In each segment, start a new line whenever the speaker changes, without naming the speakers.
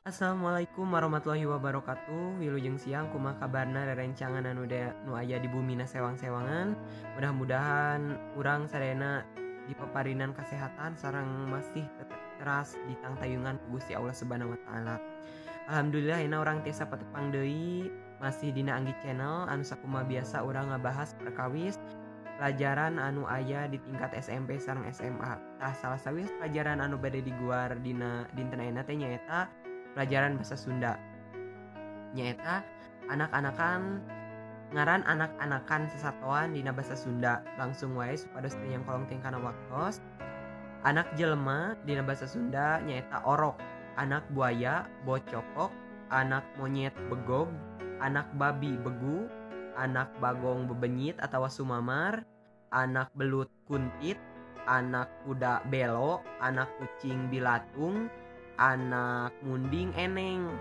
Assalamualaikum warahmatullahi wabarakatuh. Wilujeng siang, kumaha kabarna rerencangan anu nu aya di bumina sewang-sewangan? Mudah-mudahan urang sadayana dipaparinan kesehatan sareng masih tetep teras di tangtayungan ku Gusti Allah Subhanahu wa Taala. Alhamdulillah, ayeuna urang tiasa patepang deui masih dina Anggi Channel anu sakumaha biasa urang ngabahas perkawis pelajaran anu aya di tingkat SMP sareng SMA. Tah, salah sawios pelajaran anu bade diguar dina dinten ayeuna teh nyaeta pelajaran bahasa Sunda, nyaeta anak-anakan, ngaran anak-anakan sasatoan dina bahasa Sunda. Langsung wae supados teu nyangkolong teuing kana waktos. Anak jelema dina bahasa Sunda nyaeta orok, anak buaya bocokok, anak monyet begog, anak babi begu, anak bagong bebenyit atau sumamar, anak belut kuntit, anak kuda belo, anak kucing bilatung, anak munding eneng,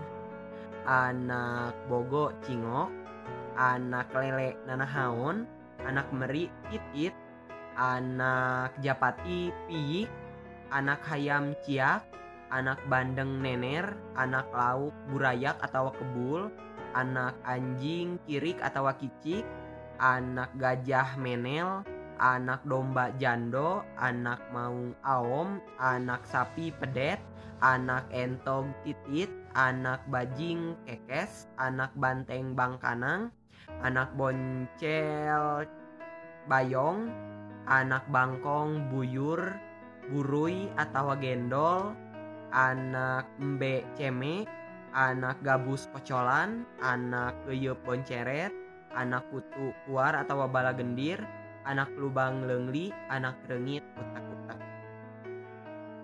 anak bogo cingok, anak lele nanahaon, anak meri titit, anak japati piyik, anak hayam ciak, anak bandeng nener, anak lauk burayak atau kebul, anak anjing kirik atau kicik, anak gajah menel, anak domba jando, anak maung aom, anak sapi pedet, anak entog titit, anak bajing kekes, anak banteng bangkanang, anak boncel bayong, anak bangkong buyur, buruy atau gendol, anak embe ceme, anak gabus kocolan, anak keyeup bonceret, anak kutu kuar atau bala gendir, anak lubang leungli, anak reungit utak-utak.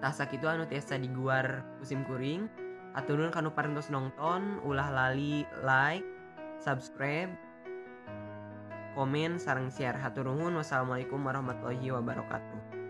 Tah, sakitu anu tiasa diguar ku sim kuring. Hatur nuhun kanu parantos nongton. Ulah lali like, subscribe, komen, sareng share. Hatur nuhun. Wassalamualaikum warahmatullahi wabarakatuh.